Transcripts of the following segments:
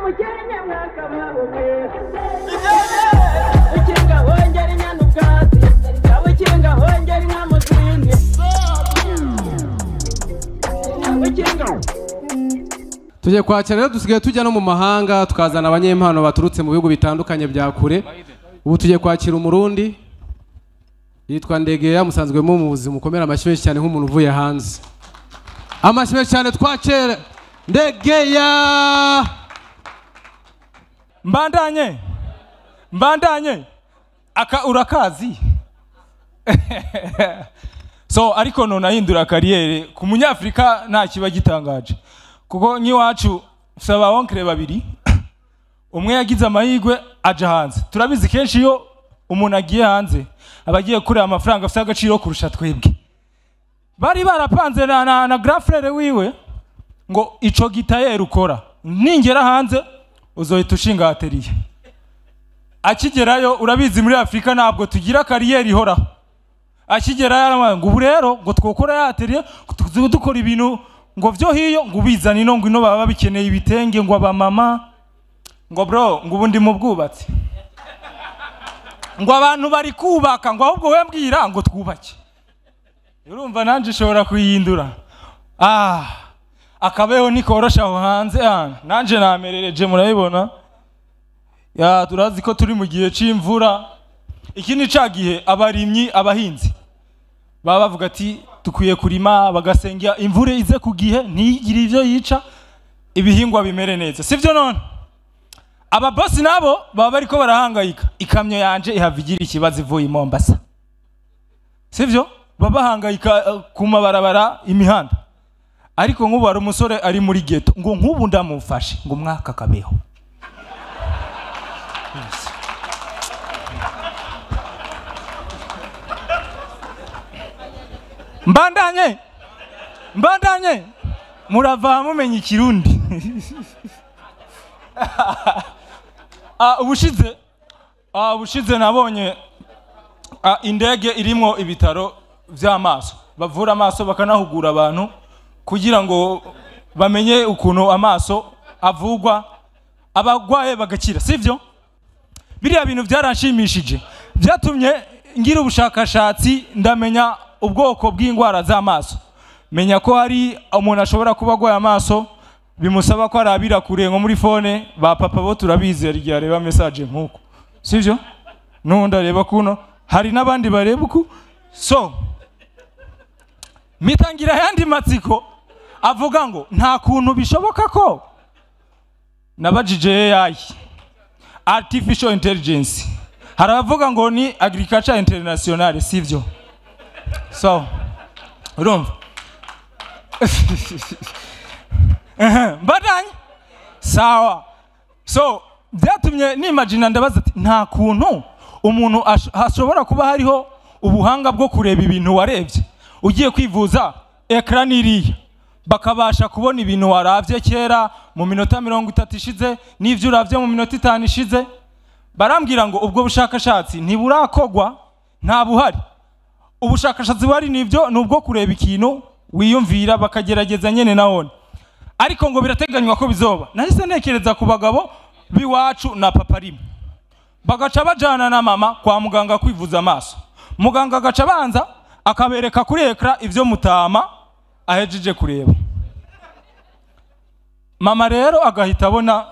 Umukenye mwakababwe Ukinga hongera inyana ubwatsi Ukinga hongera inka mu zindi Ukinga. Tujye kwakira rero, dusigaye tujya no mu mahanga tukazana abanyempano baturutse mu bihugu bitandukanye bya kure. Ubu tugiye kwakira Umurundi yitwa Ndegeya, musanzwe mumuzi, mukomera amashyi menshi cyane nk'umuntu uvuye hanze. Amashyi menshi cyane, twakira Ndegeya. Mbandanye, mbandanye, aka urakazi. So ariko none ahindura carrière ku Munyafrika nta kiba gitangaje, kuko nk'iwacu saba oncle babiri, umwe yagize amahirwe aja hanze. Turabizi kenshi iyo umuntu agiye hanze aba agiye kureba amafaranga afite agaciro kurusha twebwe. Bari barapanze na grand frère wiwe ngo ico gitayeri ukora, ningera hanze uzohita ushinga atelier. Akigerayo, urabizi muri Afurika ntabwo tugira carrière ihoraho, akigerayo aramubwira ngo ubu rero ngo twokora ya atelier, dukora ibintu ngo vyo hiyo, ngo ubizane ino, ngo ino baba babikeneye, ibitenge, ngo abamama, ngo bro, ngo ubu ndi mu bwubatsi, ngo abantu bari kubaka, ngo ahubwo we mbwira ngo twubake. Urumva nanje ushobora kuyihindura. Ah, akabeho nikorosha aho hanze. Ah, nanje namerereje, murabibona ya turazi ko turi mu gihe c'imvura. Iki ni ca gihe abarimyi, abahinzi baba bavuga ati dukwiye kurima, bagasengera imvura ize ku gihe, ntigire ivyo yica, ibihingwa bimere neza, sivyo? None ababosi nabo baba bariko barahangayika, ikamyo yanje ihava igira ikibazo ivuye i Mombasa, sivyo? Baba bahangayika ku mabarabara, imihanda. Ariko nk'ubu hari umusore ari muri ghetto ngo nk'ubu ndamufashe ngo umwaka kabeho. Yes. Mbandanye, mbandanye, murava mumenya Ikirundi. Ah, ubushize nabonye indege irimwo ibitaro vy'amaso, bavura amaso, bakanahugura abantu kugira ngo bamenye ukuntu amaso avugwa, abagwaye bagakira, sivyo? Biriya bintu byaranshimishije, byatumye ngira ubushakashatsi, ndamenya ubwoko bw'indwara z'amaso, menya ko hari umuntu ashobora kuba agwaye amaso bimusaba ko arabira kure nko muri phone. Ba papa bo turabizi, hari igihe areba message nk'uko, sivyo? N'undi areba kuno, hari n'abandi bareba uku. So mitangira ayandi matsiko avuga ngo nta kuntu bishoboka ko nabajije AI, artificial intelligence. Hari abavuga ngo ni agriculture international, sivyo? So urumva. Mbandanye, sawa. So byatumye nimagina, ndabaza ati nta kuntu umuntu hashobora kuba hariho ubuhanga bwo kureba ibintu warebye ugiye kwivuza, écran iriya, bakabasha kubona ibintu waravye kera mu minota 30 ishize n'ivyo uravye mu minota 5 ishize? Barambwira ngo ubwo bushakashatsi ntiburakogwa, nta buhari. Ubushakashatsi buhari nivyo ni ubwo kureba ikintu wiyumvira, bakagerageza nyene nawone, ariko ngo birateganywa ko bizoba. Nahise ntekereza ku bagabo b'iwacu na papa rimwe bagaca bajana na mama kwa muganga kwivuza amaso, muganga agaca abanza akabereka kuri écran ivyo mutama ahejeje kureba. Mama rero agahita abona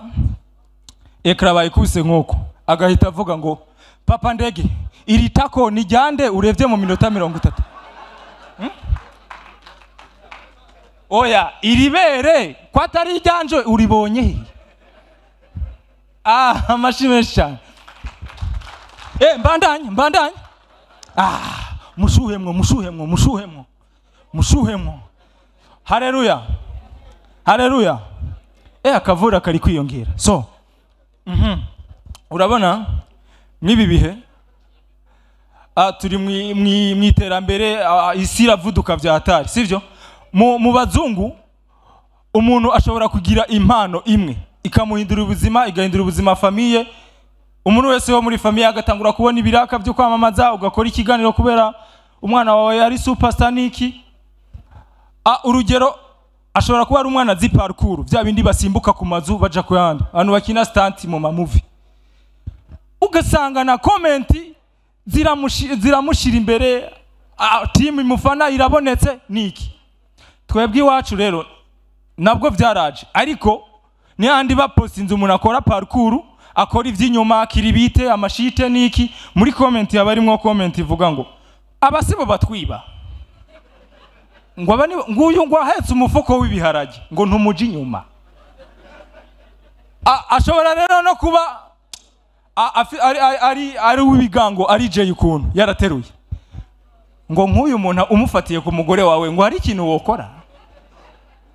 écran bayikubise nk'uko, agahita avuga ngo papa ndege, iri tako ni ryande urebye mu minota 30? Oya, iri bere ko atari iryanje uribonye he? Ah, amashi menshi cyane. Mbandanye, mbandanye. Ah, mushuhemwo, mushuhemwo, mushuhemwo, mushuhemwo. Haleluya, haleluya. Akavura kari kwiyongera. So urabona nk'ibi bihe, turi mw'iterambere, isi iravuduka vya hatari, sivyo? Mu bazungu umuntu ashobora kugira impano imwe ikamuhindura ubuzima, igahindura ubuzima famille. Umuntu wese wo muri famille agatangura kubona ibiraka byo kwamamaza, ugakora ikiganiro kubera umwana wawe ari superstar niki. Urugero Ashobora kuba ari umwana azi parkour, vya bindi basimbuka ku mazu baja ku yandi, abantu bakina stunt mu ma movie. Ugasanga na comment ziramushira imbere, team imufana irabonetse. Niki twebwe iwacu rero nabwo byaraje, ariko ni handi bapostinze umuntu akora parkour, akora ivy'inyuma, kiribite, amashite niki, muri comment yaba arimwo comment ivuga ngo abasibo batwiba, ngo aba nguyu ngo ahetse umufuko w'ibiharage, ngo ntumuje inyuma. Ashobora rero no kuba ari uw'ibigango, ari Jay ukuntu yarateruye, ngo nk'uyu muntu umufatiye ku mugore wawe, ngo hari ikintu wokora,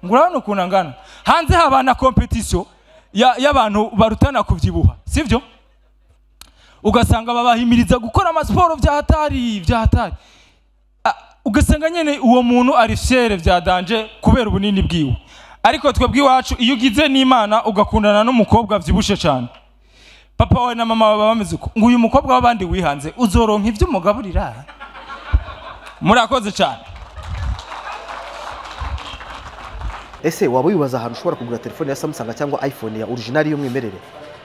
ngo urabona ukuntu angana. Hanze haba na competition y'abantu barutana kuvyibuha, sivyo? Ugasanga babahimiriza gukora amasiporo vya hatari vya hatari. Ugasanga nyene uwo muntu ari fier vya danger kubera ubunini bwiwe. Ariko twebwe iwacu, iyo ugize n'Imana ugakundana n'umukobwa vyibushe cyane, papa wawe na mama baba bameze uko, ngo uyu mukobwa w'abandi wihanze uzoronka ivyo umugaburira. Murakoze cyane. Ese waba wibaza ahantu ushobora kugura telefone ya Samsung cyangwa iPhone ya original y'umwimerere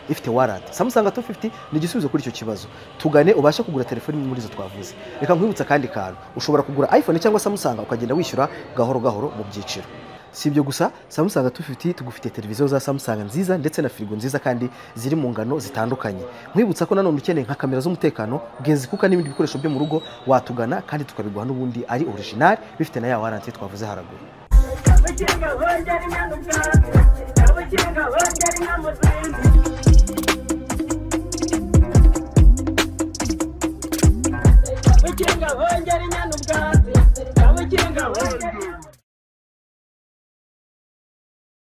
ifite warranty? Samsung 250 ni igisubizo kuri icyo kibazo. Tugane ubashe kugura telefone imwe muri izo twavuze. Reka nkwibutsa kandi kantu: ushobora kugura iPhone cyangwa Samsung ukagenda wishyura gahoro gahoro mu byiciro. Si ibyo gusa, Samsung 250 tugufite televiziyo za Samsung nziza ndetse na firigo nziza kandi ziri mu ngano zitandukanye. Nkwibutsa ko nanone ukeneye nka kamera z'umutekano, gas cooker n'ibindi bikoresho byo mu rugo, watugana kandi tukabiguha n'ubundi ari original, bifite na ya warranty twavuze haraguru. Abakinga bongera impanuka, abakinga bongera inka mu zindi. Abakinga bongera impanuka.